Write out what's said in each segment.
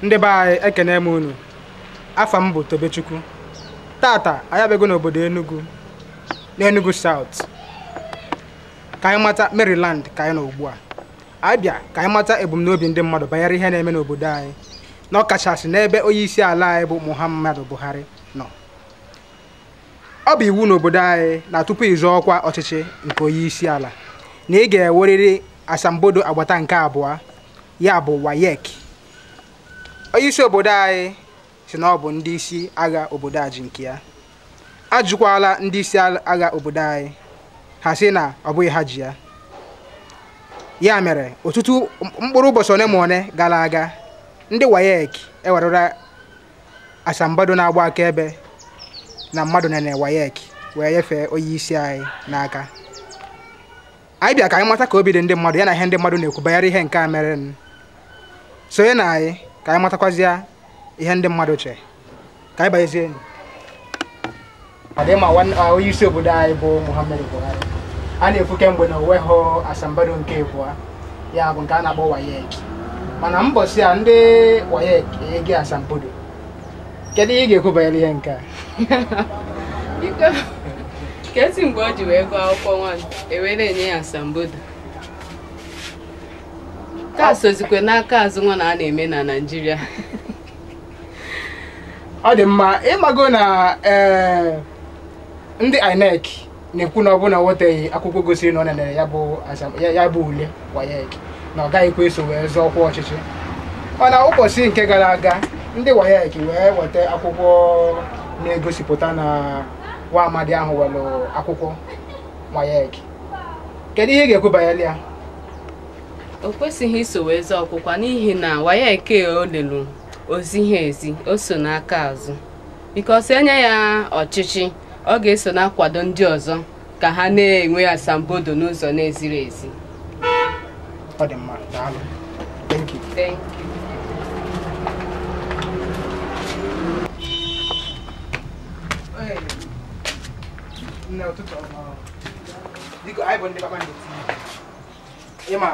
Ndị be anyị, ekene m unu. Afa m bụ Tobechukwu. Tata anyị abịago n'obodo Enugu, n'Enugu South, ka anyị mata Maryland ka anyị nọ ugbu a. Anyị bịa ka anyị mata ebumnobi ndị mmadụ banyere ihe na-eme n'obodo anyị, na ọkachasị n'ebe onye isi ala anyị bụ Muhammadu Buhari nọ. Ọ bụ iwu n'obodo anyị na tupu ịzọ ọkwa ọchịchị nke onye isi ala na ị ga-enwerịrị asambodo agbata nke abụọ, ya bụ WAEC. Onye isi obodo anyị si na ọ bụ ndị isi agha obodo a ji nke ya. Ajụkwala ndị isi agha obodo anyị, ha sị na ọ bụghị ha ji ya. Ya mere ọtụtụ mkpụrụ ụbọchị one ma one gara aga, ndị WAEC ewerela asambodo na-agba akaebe na mmadụ nene WAEC wee nyefee onye isi anyị n'aka. Anyị bịa ka anyị mata ka obi dị ndị mmadụ ya na ihe ndị mmadụ na-ekwu banyere ihe nke a mere. Sonye na anyị ka anyị matakwazịa ihe ndị mmadụ che. Ka anyị banyezie enyi. Ọ dị mma, onye isi obodo anyị bụ Muhammadu Buhari a na-ekwu kemgbe na o nweghị asambodo nke abụọ, ya bụ nke a na-akpọ WAEC. Mana mbọsị a ndị WAEC enyeghị asambodo. Kedu ihe ị ga-ekwu banyere ihe nke a? Biko, kesi mgbe o ji wee gụọ akwụkwọ nwaanyị ewere enye ya asambodo. Ka sozikwe n'aka azụ nwa na a na-eme na Naịjirịa. Ọ dị mma, ịmago na ndị INEC na-ekwu na ọ bụ na o weteghị akwụkwọ gosiri na ọ nenere ya bụ ule WAEC, na ọ gaghịkwa eso wee zọọ ọkwa ọchịchị. Mana ụbọchị nke gara aga, ndị WAEC wee weta akwụkwọ na-egosipụta na nwa amadi ahụ welụ akwụkwọ WAEC. Kedu ihe ị ga-ekwu banyere ya? O kwesịghị iso wee zọọ ọkwụkwa n'ihi na WAEC o lelu ozighị ezi, o so n'aka azụ. Bikos enye ya ọchịchị, ọ ga-eso na-akwado ndị ọzọ ka ha na-enwe asambodo n'ụzọ na-eziri ezi. Ọ dị mma, daalụ. Thank you. Thank you. Nne, ụtụtụ ọma. Biko, anyị bụ ndị Kpakpando TV. Ịma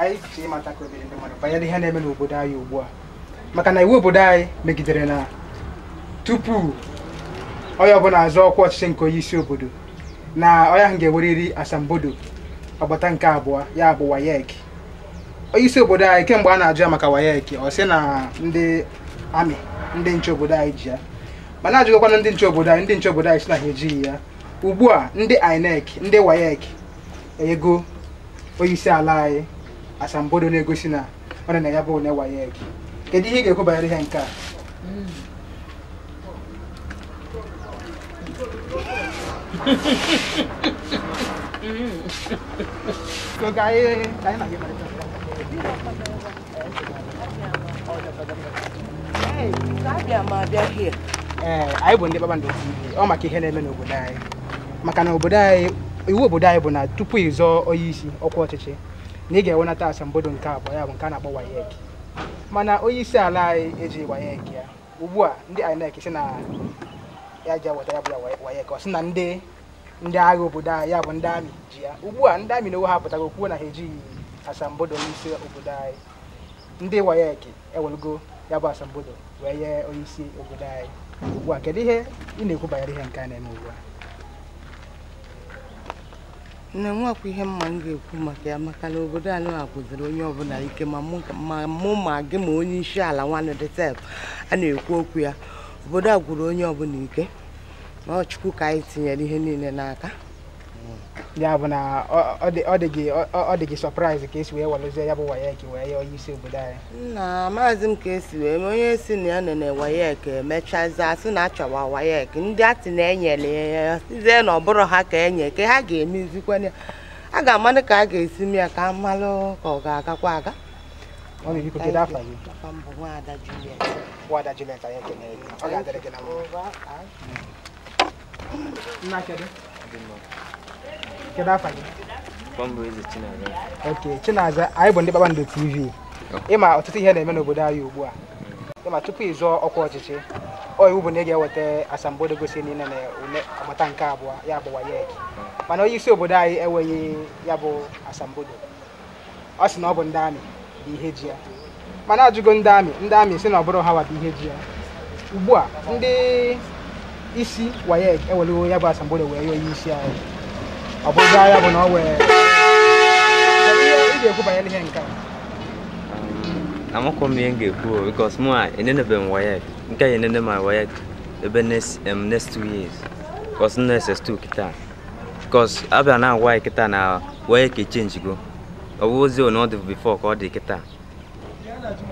anyị chọrọ ịmata ka obi dị ndị mmadụ banyere ihe na-eme n'obodo anyị ugbu a. Maka na iwu obodo anyị megidere na tupu onye ọbụla azọ ọkwa ọchịchị nke onye isi obodo, na onye ahụ ga-enwerịrị asambodo agbata nke abụọ, ya bụ WAEC. Onye isi obodo anyị kemgbe a na-ajụ ya maka WAEC, ọ sị na ndị amị, ndị nche obodo anyị ji ya. Mana ajụgokwana ndị nche obodo anyị, ndị nche obodo anyị sị na ha ejighị ya. Ugbu a ndị INEC, ndị WAEC enyego onye isi ala anyị asambodo na-egosi na ọ nọ na ya bụ une WAEC. Kedu ihe ị ga-ekwu banyere ihe nke a? So ka anyị na-aga ịkparịta. Ee, anyị bụ ndị Kpakpando TV. Ọ maka ihe na-eme n'obodo anyị. Maka na obodo anyị, iwu obodo anyị bụ na tupu ị zọọ onye isi ọkwa ọchịchị, na ị ga-enwenata asambodo nke abụọ, ya bụ nke a na-akpọ WAEC. Mana onye isi ala anyị ejighị WAEC ya. Ugbu a ndị INEC sị na ya ji eweta ya bụ ya WAEC, ọ sị na ndị agha obodo anyị, ya bụ ndị amị ji ya. Ugbu a ndị amị na onwe ha pụtara kwuo na ha ejighị asambodo onye isi obodo anyị. Ndị WAEC ewelugo ya bụ asambodo wee nye onye isi obodo anyị. Ugbu a kedu ihe ị na-ekwu banyere ihe nke a na-eme ugbu a? Nne, nwakwa ihe mma m ga-ekwu maka ya, maka na obodo anyị akwụziri onye ọbụla ike, ma mụ ma gị ma onye isi ala nwanne dị sef a na-ekwu okwu ya. Obodo a gwụrụ onye ọbụla ike, na Chukwu ka anyị tinyere ihe niile n'aka. Ya bụ na ọ dị gị sọpraịz ka esi wee welụzie ya bụ WAEC wee nye onye isi obodo anyị? Nna, maazị m ka esi wee mee. Onye si na ya nene WAEC emechazi asị na achọwa WAEC, ndị atị na-enyere ya sizie na ọ bụrụ ha ka enye ka ha ga-emezikwana ya. A ga-amanụ ka a ga-esi m ya ka a malụ ka ọ ga-agakwa aga. Ọ na-ebiko, kedu afa gị? Afa m bụ Nwaada Juliet. Nwaada Juliet, anyị ekene gị. Ọ ga-adịrị gị na mma. Nna, kedu? Kedu afa gị? Okay, Chinaza, anyị bụ ndị Kpakpando TV. Ịma ọtụtụ ihe na-eme n'obodo anyị ugbu a. Ịma tupu ị zọọ ọkwa ọchịchị, ọ iwu bụ na ị ga-eweta asambodo gosi niile na ule agbata nke abụọ, ya bụ WAEC. Mana onye isi obodo anyị enweghị ya bụ asambodo. Ọ sị na ọ bụ ndị amị bụ ihe ji ya. Mana ajụgo ndị amị sị na ọ bụrụ ha bụ ihe ji ya. Ugbu a ndị isi WAEC eweliwo ya bụ asambodo wee nye onye isi anyị. Ọ bụzi ya bụ na ọ wee ị ga-ekwu banyere ihe nke a. Amakwa m ihe m ga-ekwu because mụ a enenebe m WAEC nke a enene ma WAEC ebe next 2 years because m SS2 kịta because abịa na agwa anyị kịta na WAEC echenjigo ọ bụ ozi na ọ dị before ka ọ dị kịta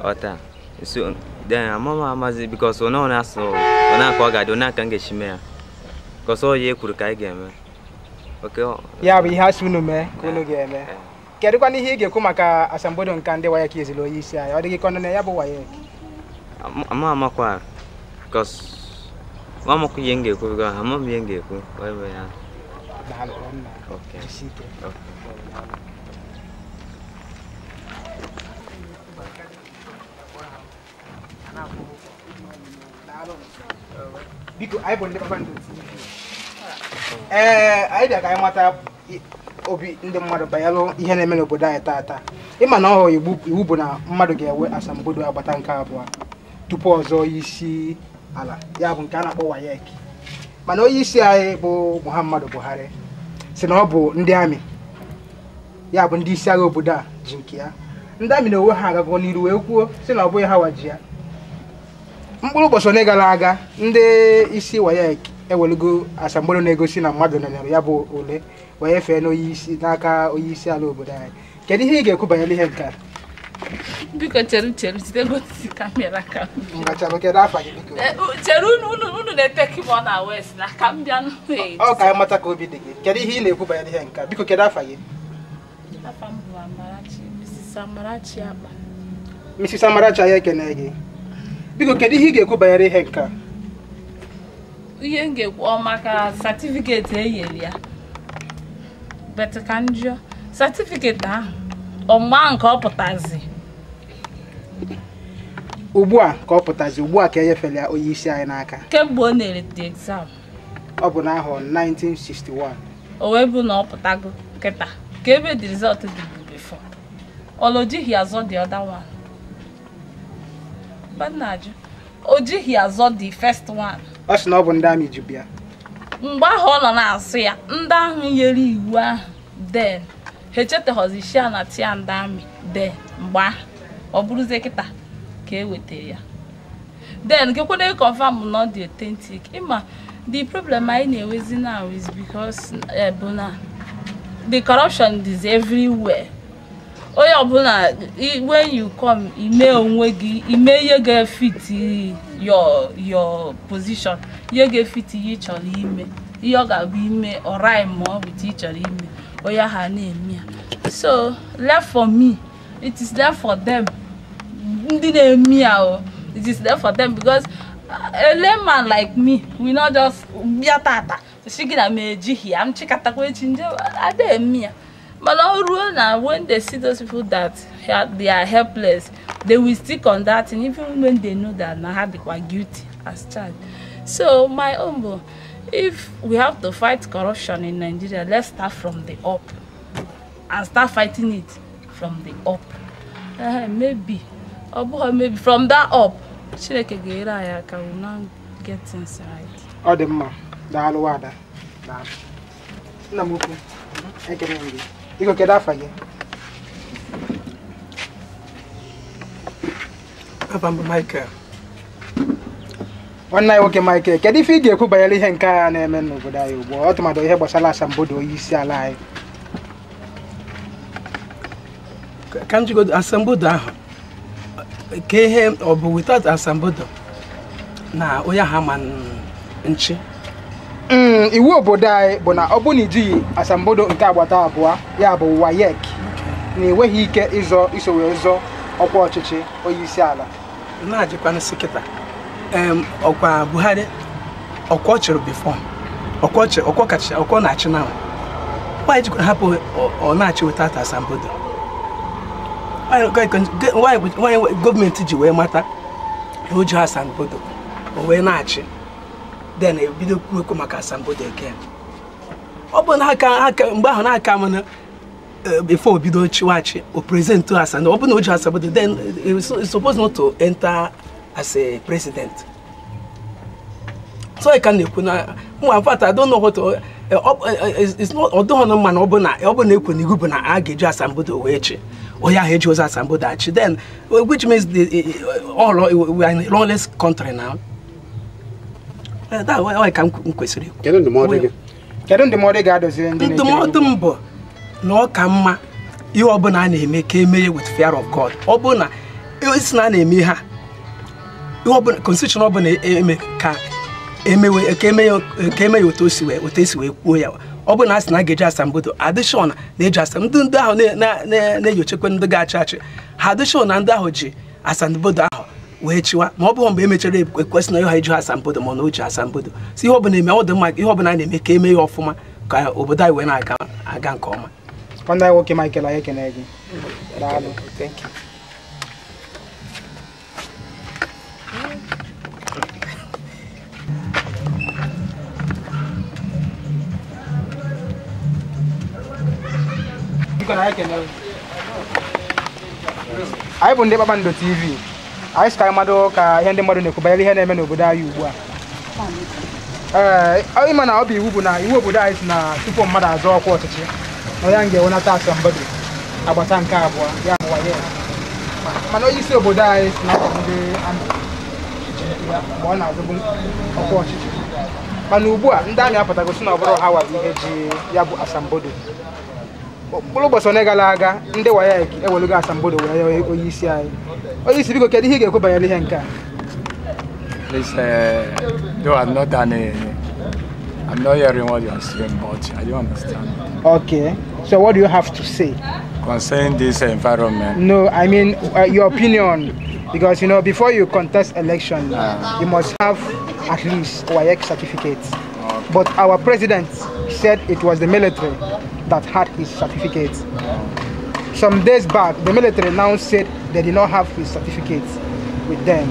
ọta so then amama amazi because ọ na-asụ ọ na-aka ọ ga-adị ọ na-aka m ga-esi mee ya because ọ ya ekwuru ka anyị ga-eme. Ya bụ ihe asị unu mee ka unu ga-eme. Kedụkwana ihe ị ga-ekwu maka asambodo nke ndị WAEC eziri onye isi anyị? Ọ dịghị ka ọ nọ na ya bụ WAEC? Ama amakwa because amakwa ihe m ga-ekwu because ama m ihe m ga-ekwu. Biko anyị bụ ndị Kpakpando TV. Ee, anyị bịa ka anyị mata obi ndị mmadụ banyere ihe na-eme n'obodo anyị taata. Ịma na ọhụ iwu bụ na mmadụ ga-enwe asambodo agbata nke abụọ tupu ọzọ isi ala, ya bụ nke a na-akpọ WAEC. Mana onye isi anyị bụ Muhammadu Buhari si na ọ bụ ndị amị, ya bụ ndị isi agha obodo a ji nke ya. Ndị amị na onwe ha agago n'iru wee kwuo si na ọ bụghị ha waji ya. Mkpụrụ ụbọchị one gara aga, ndị isi WAEC ewelugo asambodo na-egosi na mmadụ nọnyere ya bụ ule wee fee n'onye n'aka onye isi ala obodo anyị. Kedu ihe ị ga-ekwu banyere ihe nke a? Biko chere jidegodi kamera ka m. Kedu afa gị biko? Chere unu na-eteki m ọ na west na ka m bịa n'ụlọ. Ọ ka anyị mata ka obi dị gị. Kedu ihe ị na-ekwu banyere ihe nke a? Biko kedu afa gị? Afa m bụ Amarachi, Mrs. Amarachi Akpa. Mrs. Amarachi, anyị ekene gị. Biko kedu ihe ị ga-ekwu banyere ihe nke a? Ihe m ga-ekwu ọ maka satifiketi e nyere ya. Bet ka m jụọ, satifiketi ahụ ọmgba nke ọ pụtazi? Ugbu a ka ọ pụtazi, ugbu a ka enyefere ya onye isi anyị n'aka. Kemgbe ọ na-ere the exam? Ọ bụ n'ahọ 1961. O wee bụ na ọ pụtago kịta ka ebe the result dị bụ before. Ọla o jighị azọ the other one. Banajụ, o jighị azọ the first one. Ọ sị na ọ bụ ndị amị ji bịa. Mgbe ahụ ọ nọ na-asụ ya, ndị ahụ nyere iwu ahụ den ha echetaghọzi shia na tia ndị amị den mgbe ahụ ọ bụrụzie kịta ka e wetara ya. Den kekwene confirm not the authentic. Ịma the problem anyị na-enwezi now is because bụ na the corruption is everywhere. Onye ọbụla when you come ime onwe gị ime ihe ga-efit your position, ihe ga-efit ihe ị chọrọ ime, ihe ọ ga-abụ ime ọrai ma ọ bụ ị chọrọ ime onye ha na-eme ya. So left for me, it is left for them. Ndị na-eme ya o, it is left for them because a layman like me we not just bịa tata si gị na m ejighị ya m chịkatakwa echi nje ada eme ya. But when they see those people that they are helpless, they will stick on that, and even when they know that now they are guilty as charged. So my own, if we have to fight corruption in Nigeria, let's start from the up and start fighting it from the up. Maybe, maybe from that up, Chineke ga-ere will not get things right. Ọ dị mma, daalụ wada. Nna m ukwu, ekele m gị. Biko kedu afa gị? Afa m bụ Michael. Nwanne anyị nwoke Michael, kedu ife ị ga-ekwu banyere ihe nke a na-eme n'obodo anyị ugbu a, ọtụmadụ ihe gbasara asambodo onye isi ala anyị? Ka m jigodo asambodo ahụ, ka ihe ọ bụ without asambodo na onye ahụ ama nchi. Iwu obodo anyị bụ na ọ bụ na ijighị asambodo nke agbata abụọ, ya bụ WAEC, na enweghị ike ịzọ iso wee zọọ ọkwa ọchịchị onye isi ala. Na-ajịkwanụ sị kịta ọkwa Buhari ọkwa ọ chịrị before ọkwa kacha ọkwa na-achị na why jikwa hapụ ọ na-achị without asambodo? Why gọọmenti ji wee mata na o ji asambodo o wee na-achị, then ebido kwuo okwu maka asambodo again? Ọ bụ na aka mgbe ahụ na-aka m na before bido chiwachi o present to us and ọ bụ na o ji asambodo, then it's supposed not to enter as a president. So I can ekwu na in fact I don't know what to, it's not ọ dịghị na mma na ọ bụ na ekwu na iwu bụ na a ga-eji asambodo wee chi onye ahụ eji ụzọ asambodo achị, then which means all we are in a lawless country now. That way ka m kwesịrị ikwu. Kedu ndụmọdụ gị? Kedu ndụmọdụ ga-adọziri ndị na-ekiri? Ndụmọdụ m bụ na ọ ka mma ihe ọbụla a na-eme ka emeye with fear of God. Ọ bụ na isi na a na-eme ha ihe ọbụla constitution ọbụla eme ka eme ya otu esi wee kwuo ya. Ọ bụ na a sị na a ga-eji asambodo adishọn na-eji asambodo ndị ahụ na-enyochekwa ndị ga-achị achị ha adishọn na ndị ahụ ji asambodo ahụ wee chịwa, ma ọ bụghị mgbe emechara ekwesị na ha eji asambodo ma na o ji asambodo. Si ihe ọbụla eme ọ dị mma ihe ọbụla a na-eme ka eme ya ọfụma ka obodo anyị wee na-aga aga nke ọma. Nwanne anyị nwoke Michael, anyị ekene gị. Daalụ. Thank you. Anyị bụ ndị Kpakpando TV. Anyị sị ka anyị mmadụ ka ihe ndị mmadụ na-ekwu banyere ihe na-eme n'obodo anyị ugbu a. Ee, ịma na ọ bụ iwu bụ na iwu obodo anyị si na tupu mmadụ azọ ọkwa ọchịchị na ya ga-enwenata asambodo agbata nke abụọ ya bụ WAEC. Mana onye isi obodo anyị si na ọ bụ ndị amị ya mgbe ọ na-azọbu ọkwa ọchịchị. Mana ugbu a ndị amị apụtago si na ọ bụrụ ha wa bụ ihe ji ya bụ asambodo. Mkpụrụ ụbọchị one gara aga ndị WAEC ewelugo asambodo wee nye onye isi anyị. Onye isi, biko kedu ihe ị ga-ekwu banyere ihe nke a? Please, though I'm not hearing what you are saying, but I don't understand. Okay, so what do you have to say concerning this environment? No, I mean your opinion, because you know before you contest election, you must have at least WAEC certificate. Okay. But our president said it was the military that had his certificate. Some days back, the military now said they did not have his certificate with them.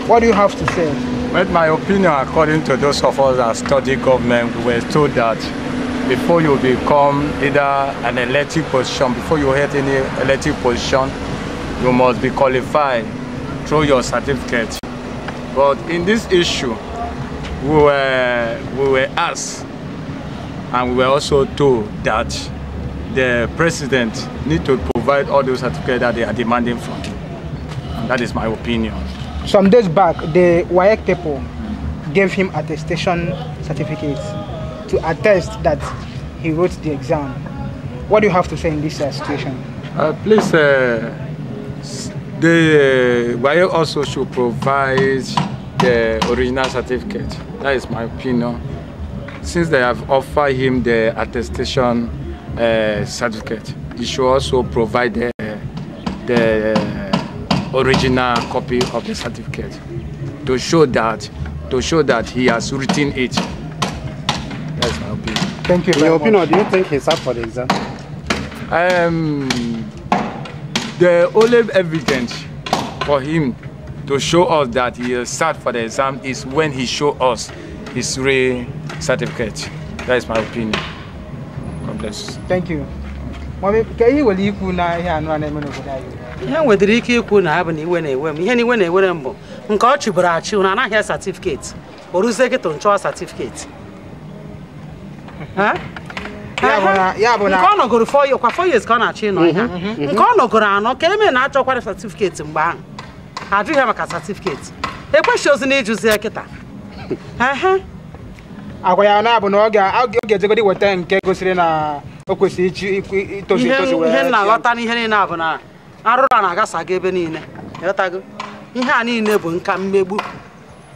What do you have to say? But my opinion, according to those of us that study government, we were told that before you become either an elected position, before you hit any elected position, you must be qualified through your certificate. But in this issue, we were asked, and we were also told that the president need to provide all those certificates that they are demanding from him. And that is my opinion. Some days back, the WAEC people gave him attestation certificates to attest that he wrote the exam. What do you have to say in this situation? Please, the WAEC also should provide the original certificate. That is my opinion. Since they have offered him the attestation certificate, he should also provide the original copy of the certificate to show that he has written it. That's my opinion. Thank you. In your opinion, do you think he's up for the exam? The only evidence for him to show us that he is sat for the exam is when he shows us his real certificate. That is my opinion. God bless. Thank you. Mommy, ka ihe nwere ikwu na ihe anụ a na-eme n'obodo anyị? Ihe nwedịrị ike ikwu na ha bụ na iwe na-ewe m. Ihe na iwe na-ewere m bụ nke ọ chịburu achị na anaghị certificate. O ruzie kịta nchọwa certificate. Nke ọ nọgoro 4 years, kwa 4 years ka ọ na-achọ ịnọ ihe. Nke ọ nọgoro anọ ka eme na-achọkwara certificate mgbe ahụ. Ajụghị maka certificate. Ekwesịghị ozi na ịjụzi ya kịta. Agwa ya na bụ na ọ ga-ejegodi weta nke gosiri na o kwesịrị itozu etozu wee. Ihe m na-aghọta n'ihe niile a bụ na arụrụ a na-agasa gị ebe niile. Ịghọtago? Ihe a niile bụ nka mmegbu.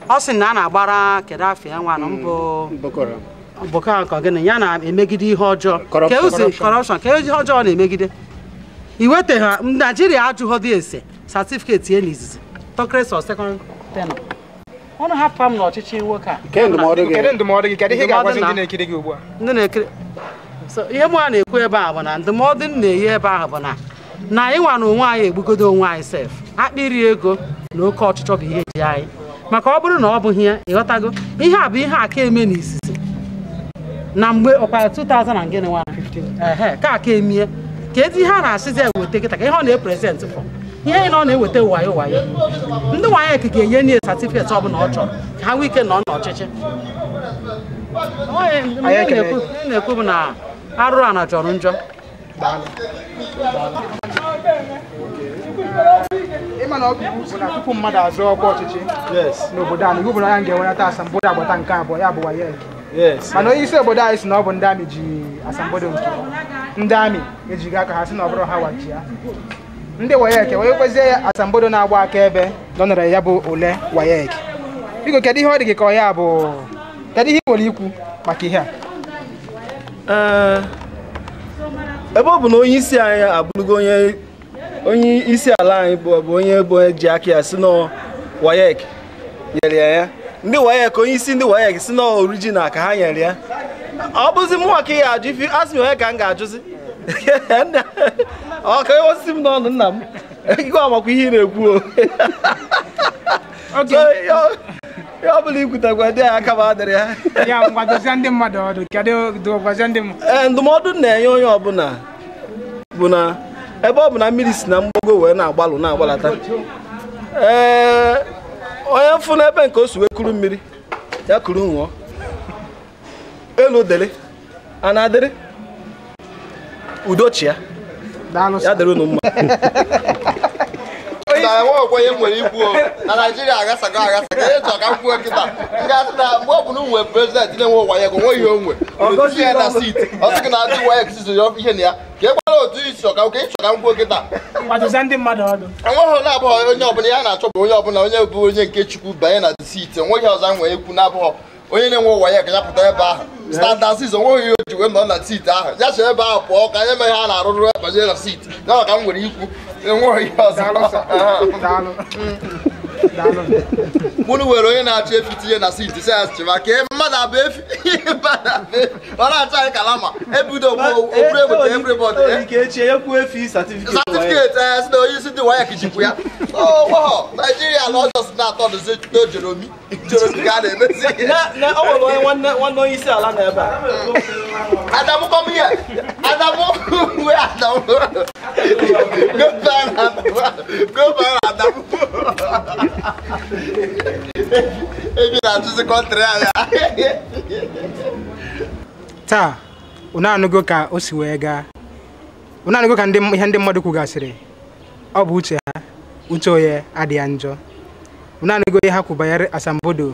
Ọ sị na a na-agbara kedu afọ ya nwa mbụ Boko Haram ka gịnị ya na-emegide ihe ọjọọ. Ka ozi corruption ka ihe ọjọọ na-emegide. Iweta ha Naijiria ajụghọdị ese certificate ya n'izizi. Tọkres or second tenor. Ọnụ hapụ m n'ọchịchị nwoke a. Kedu ndụmọdụ gị? Kedu ihe ga-agwazi ndị na-ekiri gị ugbu a? Ndị na-ekiri. So ihe mụ a na-ekwu ebe a bụ na ndụmọdụ m na-enye ebe ahụ bụ na anyị nwa na onwe anyị egbugodo onwe anyị sef. Akpịrị ego na oke ọchịchọ bụ ihe ji anyị. Maka ọ bụrụ na ọ bụghị ya, ịghọtago, ihe a bụ ihe aka eme n'izizi. Na mgbe ọkwa 2000 and gịnị nwa 15 ka aka emie ka ezi ihe a na-asịzi eweta kịta ka ihe ọ na-epresent fọ ihe na ọ na-eweta wayo wayo ndị WAEC ga-enye nye satifiketi ọbụla ọ chọrọ ka ha nwee ike nọ n'ọchịchị. Onye na-ekwu bụ na arụrụ ana jọrọ njọ. Ịma na ọ bụ na tupu mmadụ azụ ọkwa ọchịchị n'obodo anyị, iwu bụ na ya ga-enwenata asambodo agbata nke abụọ, ya bụ WAEC. Mana onye isi obodo anyị si na ọ bụ ndị amị ji asambodo nke ndị amị ejighị aka ha si na ọ bụrụ ha waji ya. Ndị WAEC wee kwezie ya asambodo na-agba akaebe na ọ nara ya bụ ule WAEC. Biko kedu ihe ọ dị gị ka ọ ya bụ, kedu ihe ị nwere ikwu maka ihe a? Ebe ọ bụ na onye isi anyị abụrụgo onye isi ala anyị bụ onye bụ ji aka ya si na WAEC nyere ya. Ndị WAEC, onye isi ndị WAEC si na original ka ha nyere ya. Ọ bụzi mụnwa ka ya ajụ ife asị m onye ka m ga-ajụzi. Ọ ka osisi m n'ọnụ nna m. Ego amakwa ihe ị na-ekwu o. Ihe ọ bụla ikwutekwa dị ya aka ma adịrị ya. Ya ngwadozie ndị mmadụ ọdụ, kedu gwazie ndị mmadụ? Ee, ndụmọdụ na-enye onye ọbụla bụ na ebe ọ bụ na mmiri si na mgbago wee na-agbalụ na-agbalata. Ee, onye mfụ n'ebe nke o si wee kuru mmiri ya kuru ṅụọ. Elu dịrị, a na-adịrị udo chi ya. Ya dịrị unu mma. Enweghịkwa ihe m nwere ikwu na Naijiria agasago agasa ka ihe chọrọ ka m kwuo kịta ngasị na mgbe ọ bụla nwe prezidentị na-enwe WAEC onweghị ihe o nwe otinye ya na sit ọ sị gị na ndị WAEC si ihe na ya ka e gbara otu isi ọka ka ị chọrọ ka m kwuo kịta. Enweghị na-abụghị onye ọbụla ya na-achọ bụ onye ọbụla onye bụ onye nke Chukwu banye na sit enweghị ọzọ nwere ikwu na-abụghọ onye na-enwe WAEC ya pụta ebe ahụ standard six onweghị ihe o ji wee nọ na sit ahụ ya si ebe ahụ pụọ ka anyị mee ha na-arụrụ banye na sit ya ka m nwere ikwu enweghị ihe ọzọ. Mụnụ nwere onye na-achọ efi tinye na sit si ya chịba ka mmadụ abụ efi ọ na-achọ anyị kalama ebido okpuru egbe everybody satifiketi si na onye isi ndị WAEC jikwu ya. Ọgbọghọ Naijiria na ọjọọ si na-atọ dozi Jeromi Jeromi ka a na-emezi. Nwanne onye isi ala na ebe a. Adamu come here. Adamu, where Adamu? Go find Adamu. Go find Adamu. Ebi na-achụzi kọntrị anya. Taa, unu anụgo ka o si wee gaa. Unu anụgo ka ihe ndị mmadụ kwugasịrị. Ọ bụ uche ha, uche onye adịghị njọ. Unu anụgo ihe ha kwu banyere asambodo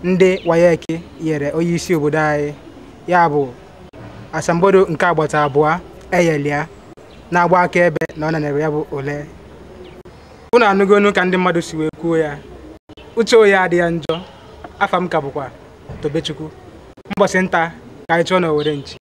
ndị WAEC nyere onye isi obodo anyị, ya bụ asambodo nke agbata abụọ eyelia na-agba akaebe na ọ nanere ya bụ ole. Unu anụgonu ka ndị mmadụ si wee kwuo ya. Uche onye adịghị njọ. Afa m ka bụkwa Tobechukwu. Mbọsị nta ka anyị chọọ na Owerre nchi.